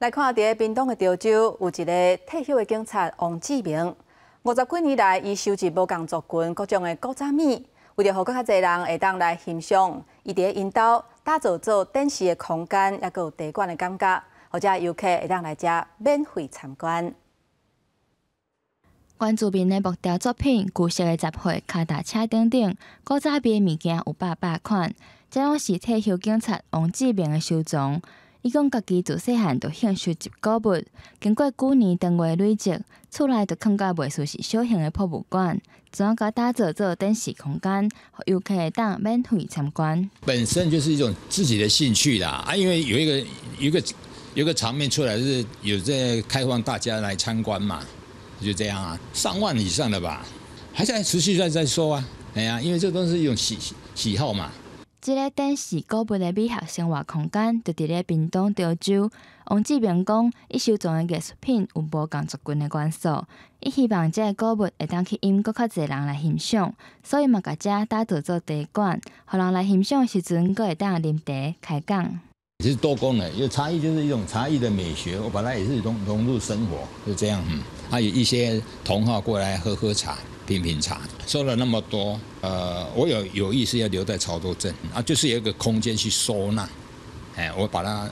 來看佇屏東的潮州，有一个退休的警察王志明，五十幾年來，伊收集無仝族群各種的古早物，為著予閣較濟人會當來欣賞，伊佇𪜶兜打造做展示的空間，猶閣有茶館的感覺，予遮遊客會當來遮免費參觀。原住民的木雕作品、舊式的雜貨、跤踏車等等，古早味的物件有百百款，這攏是退休警察王志明的收藏。伊講家己自細漢就興收集古物，經過幾年長月累積，厝內就囥甲袂輸是小型的博物館，怎啊共打造做展示空間，予遊客會當免費參觀。本身就是一種自己的興趣啦，啊，因為有一個場面出來是有在開放大家來參觀嘛，就這樣啊，上萬以上的吧，還在持續在收啊，哎呀，因為這都是一種喜好嘛。這个展示古物的美學生活空間，就佇咧屏東潮州。王志明講，伊收藏的藝術品有無仝族群的元素，伊希望這个古物會當去引閣較濟人來欣賞，所以嘛共遮打造做茶館，予人來欣賞時陣，閣會當啉茶開講。其實多功能，因為茶藝就是一種茶藝的美學，我本來也是融入生活，就這樣。嗯，還有一些同好過來喝喝茶、品品茶，收了那麼多，我有意思要留在潮州鎮啊，就是有一個空間去收納，哎，我把它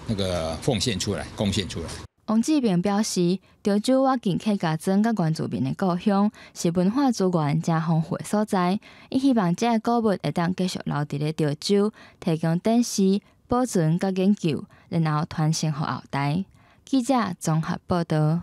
那個奉獻出來，貢獻出來。王志明表示，潮州倚近客家莊佮原住民的故鄉，是文化資源誠豐富的所在。伊希望這个古物會當繼續留佇咧潮州，提供展示、保存佮研究，然後傳承予後代。記者綜合報導。